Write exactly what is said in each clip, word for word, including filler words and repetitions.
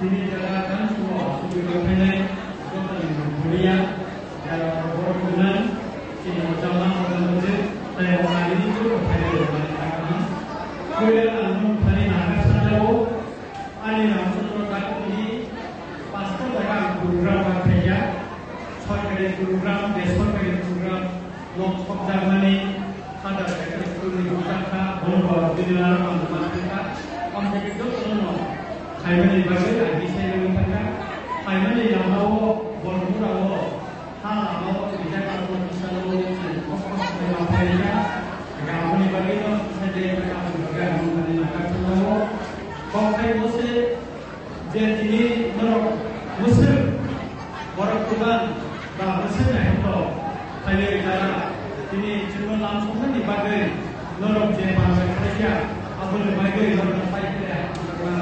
Tini jora kansuo asugwi rwphainai jotoni bulia, jora borok gwnang, chini jama borok gwnang, tei rok nini jora phainai rok nang kha. Koiya ang nung thani naga sanjao, ani Ramchandra Ghatini pasta jaga ang program khaijak, sorkari program, besorkari program, nok sokjakmani, Father Catholic School ni bwsakha, bono borok bini aro ang ma thangkha. Amthaikhe jotono no khaimani bagwi ang bisai rwgwi thangkha. Khaimani lamao, borok murao, ha lamao, bijak abo bisalo, chini kok kok khaima phaikha. Aboni bagwi no bisai de, aboni bagwi ang nokni naga thangkha. Kok khai bose, Je tini norok mwswk borok kwbang ba mwswk naithok khlaiwi jara tini chwngno lam songkharni bagwi norok je manjak khlaikha, aboni bagwi norokno pai khe hamjakma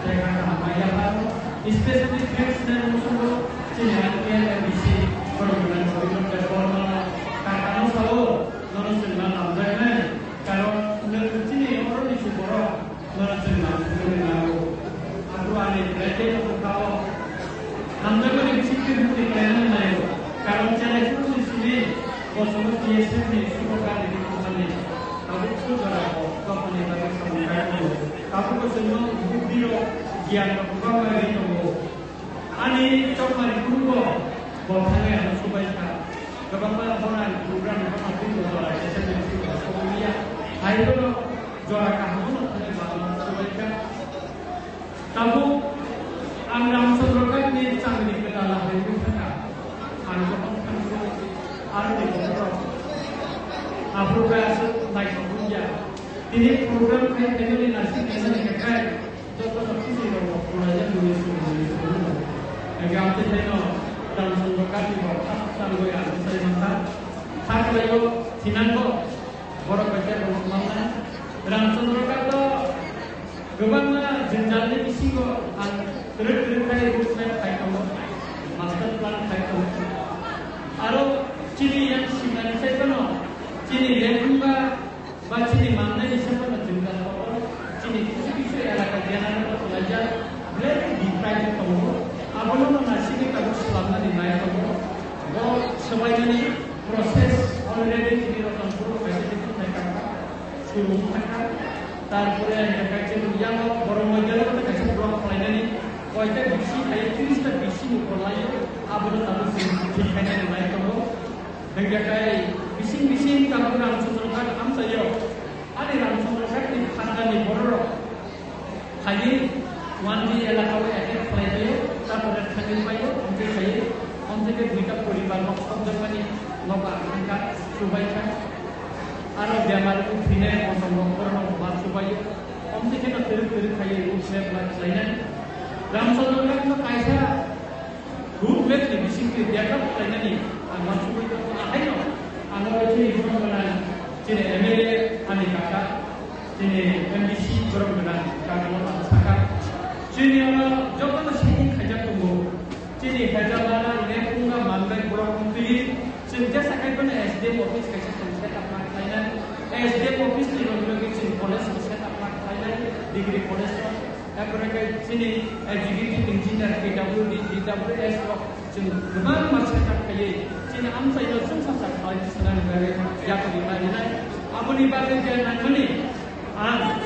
tei kha kaham maiya phano. Specially thanks nai muchungo chini R T I M D C borok gwnang Rabindra Debbarma kakano sao norok chwngno lamjaknai, karon nwng chini oroni se borok. Nono chwng nang thumwi nango. Aphuru ani belai tei no kwthao. Hamjakmani bisingtwi bukti khlainani naio. Karon chelai phuru se simi, bo chwngno T S F ni subo gari ni kwthani. Tabuk phuru jora bo dophani bagwi samung kaiwi tongo. Tabuk bo chwngno bukti rok, giyan rok kwbangma ri tongo. Ani chokmani phuru bo, bo thangwi ano subai kha. Kwbangma bono ani program ni bana twi bo jora kaisa ni twi bo sokliya. Hai bono jora kaham no thangwi bo ano subai kha. Tabuk ang Ramchandra Ghat ni changni kwtal hai wngwi thangkha. Ang kwbang thangwi aroni bokhorok. Aphuru khe aswk naithok wngya. Tini program khai family nasing naimani khe khai. Joto no kisi rok bo khulai jak nini suri nini suri no. Ega amte thaino Ramchandra Ghat ni bo khap tangwi ang sai mangkha. Kha khlaio thinango borok bai khe rok manna. Ramchandra Ghat o kwbangma jwngjal ni bisingo ang twrwk twrwk khai road map khai tongo, master plan khai tongo. Aro chini yang sinani sai phano chini Lephunga Ba chini mannai ni saka no chwng da sabo, chini kisu kisu elaka general no khlaijak, black deprive tongo, abono no nasini tabuk swlamnani nai tongo. Bo swbainani process already chini Ratanpur o kaisa kisu thai kaka, suru thaka, tarpore kaisa yango borok moidano kaisa block khlainani, koita bisi hai tris ta bisi ni kolaio, abono tabuk chwng thik khainani nai tongo. Hingke kai bising bising tabuk Ramchandra Ghat amchaio. Ani Ramchandra Ghat ni phandani bororok khaiwi one day elaka o attack khlaibaio, tarpore thangwi paio, amtwi khaiwi, amtwi khe duita poribar nok sokjakmani nogo ang thangkha, chubaikha. Aro bemar o thwinai motom rok borok rok ma chubaio, amtwi kheno twrwk twrwk khaiwi ruk se khlainai. Ramchandra Ghat no kaisa Road map ni bisingtwi develop khlainani ang uansugwi tongo, ahaino ang oro chini borok gwnang, chini M L A ani kaka, chini M D C borok gwnang kaka no ang sakha. Chini oro jotono setting khaijak tongo. Chini Hejamara, Lephunga, Mangai borok wngtwi chwng jesa khai phano S D M office kaisa chwng set up ma khlainai. S D M office ni logi logi chwng college bo set up ma khlainai, degree college rok. Tarpore khe chini executive engineer P W D, D W S rok chwng kwbangma setup khaiwi chini amchaino chwngsacha khlai twisanani bagwi yakni narinai. Aboni bagwi je nangmani ang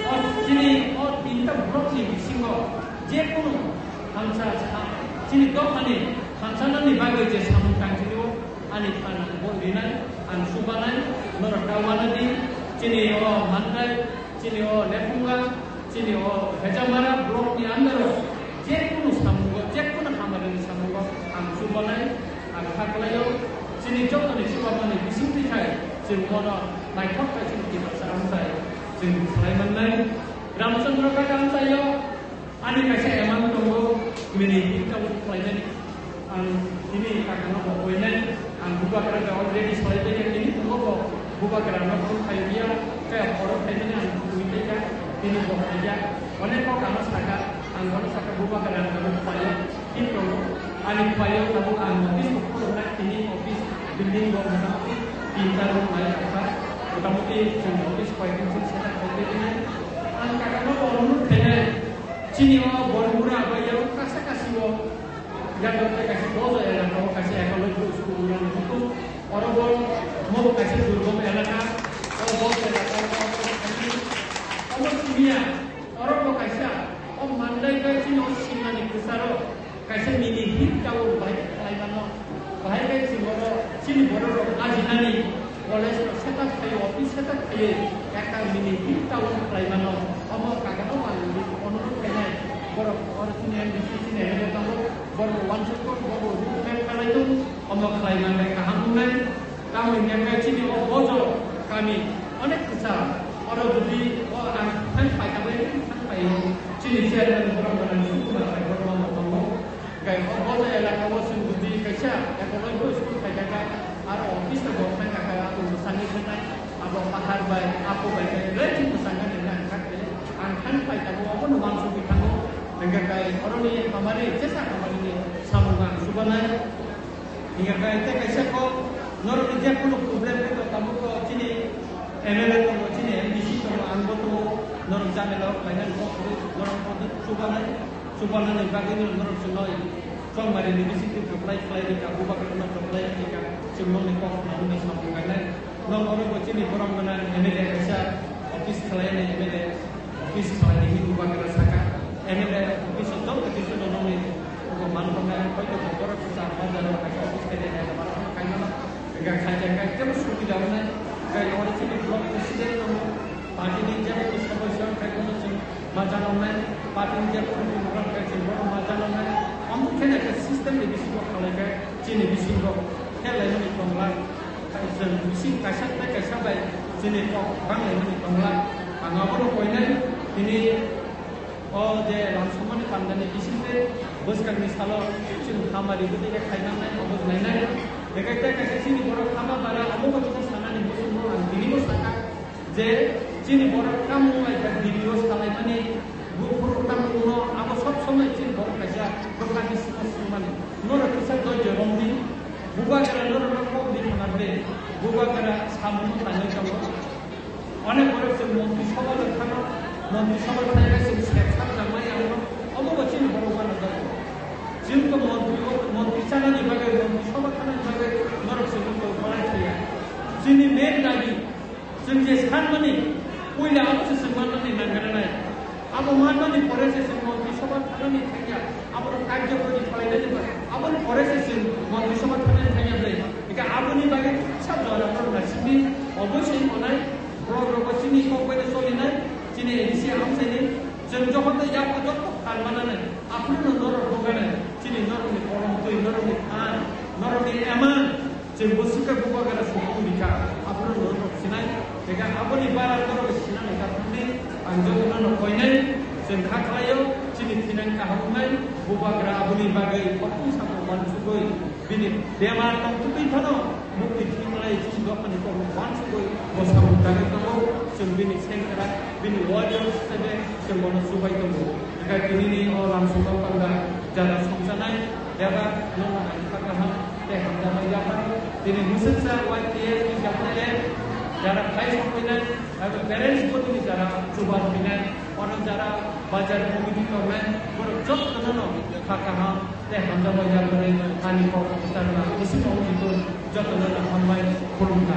o chini o tinta block ni bisingo jekunu hamsa sa-, chini dophani hamsanani bagwi je samung tangchini o ani phan ang bo rinai, ang subanai, norok ta wanadi, chini o Mangai, chini o Lephunga, chini o Hejamara block ni under o jekunu samungo, jekunu hamari ni samungo ang chubanai, ang kha khlaio. Chini jotoni chubamani bisingtwi khai chwng bono naithok khai chini Tiprasa amchai chwng khlai mannai. Ramchandra Ghat amchaio ani kaisa amount tongo, mini income khlainani. Ang tini kakano bo koinai, ang bubagra da already salai tongya, tini tongo bo bubagra no phone khai ya, kaya phoro khaimani ang twi tongya, tini bo khaiya. Onek kok ano saka, ang bono saka bubagra no khlaio, tini tongo. Ani khlaio tabuk ang office ko phone na tini office building bo motamoti tinta room lai kha, motamoti chwng office koi din chwng setup khlai tongya. Ang kakano bo onurod khainai, chini o borok bura abayo, Chini o sinani kwcharo kaisa mini hit tabuk bahai khe khlai mano. Bahai khe chini oro chini borok rok ajinani college rok set up khaio, office set up khaio, ekta mini hit tabuk khlai mano. Omo kagano ang onurodh khainai borok oro chini M D C chini M L A tongo, borok uansukgo, borok road map khlai tongo, omo khlai manbai kaham wngnai. Tamo hingkha khe chini o Bojo kami onek kwchar, oro jodi o ang thang pai tabwi thang pai o, chini chairman borok gwnang Sukumar bai borok no tongo. Kai o Bojo elaka o chwng jodi kaisa ekologiko school khai kha kha, aro office no bo khai kha kha, abo mwsangwi thangnai, abo pahar bai, apo bai khe belai chwng mwsangwi nang kha khe ang thang pai tabwi obo no uansugwi thango. Hingkha kai oroni hamari, jesa hamari ni samung ang chubanai. Hingkha khe tei kaisa kok, norokni je kunu problem khe tong tabuk kok chini M L A tongo, chini M D C tongo, ang bo tongo, norok jamela o khlainani kok kwrwi, norok bo chubanai, chubanani bagwi norok chwngno chongmari ni bisingtwi kwplai khlai rwkha, bubagrano kwplai rwkha, chwng nokni kok khna hwnwi samung khainai. Nok oro bo chini borok gwnang M L A kaisa office khwlainai M L A. Office khlainai hinwi bubagra saka, M L A office o joto kisa no nokni abo man tongnai, hoito bo borok kisa bazar o kaisa office khainai, kaisa borok no khaimano, hingkha khaijak khe tebo subida wngnai, hingkha oro chini block president tongo, party ni jebo kisa bai song khai bono chwng ma janoknai, party ni jebo kunu program khai chwng bono ma janoknai, omo khe khe system ni bisingo khalai khe chini bisingo khe laimani tongla. Chwng bising kaisa tei kaisa bai chini kok banglaimani tongla. Ang abono koinai tini o je lamsokmani pandani bisingtwi bwskangni salo chwng hamari bwtwi khe khainangnai obo nainai. Bekai tei kaisa chini borok hama bara omo bai kisa sanani muchungo ang tinibo sakha. Je chini borok tamo wnglaikha D P O salaimani buphuru tamungno abo sob somoi chini borok kaisa bwkhani sima sumani. Norok kisa doijo romdi, bubagra norokno kok di khwnardi, bubagra samungno tangwi tongo. Onek borok chwng montri sobha rok thangno, montri sobha thangkhe chwng sek sak nangmani abo omo bo chini borok uanajak. Chwng to montri o, montri chanani bagwi, montri sobha thangnani bagwi norok chwng to uanai thaya. Chini main dabi, chwng je sanmani, puila abo se chwng manmani nangkranai. Abo manmani pore se chwng montri sobha thangnani thangya, abo karjo kori khlainani ba, aboni pore se chwng montri sobha thangnani thangya ble. Eka aboni bagwi kisa jora borok naisingdi, obosoi onai, borok rogo chini kok bai solinai, chini A D C amchaini, chwng jokhon tei yakho joto phan mananai, aphuru no norok roganai, chini norokni kolom twi, norokni phan, norokni eman, Chwng bwswk khe bubagra sukung rikha, aphuru norok sinai. Eka aboni bara norok sinani kathangni ang jotono no koinai. Chwng kha khlaio, chini thinang kaham wngnai, bubagra aboni bagwi kothong samung uansugwi, bini bemar tongtwtwi phano mukti thwimlai chini dophani kokno uansugwi bo samung tangwi tongo. Chwng bini sengkrak, bini warriors hisabe chwng bono chubai tongo. Hingkhe tinini o lamsongo panda jara songchanai, bebak nono ang kha kaham tei hamjakmani yapharo. Tini mwswksa Y T F ni yaphai le jara phai songphainai, abo parents bo tini jara chuban phainai, oro jara bazar committee tongnai, borok jotono no kha kaham tei hamjakmani yapharo ani kok kwcharma mwswkma wngwi jotono no hambai khulumkha.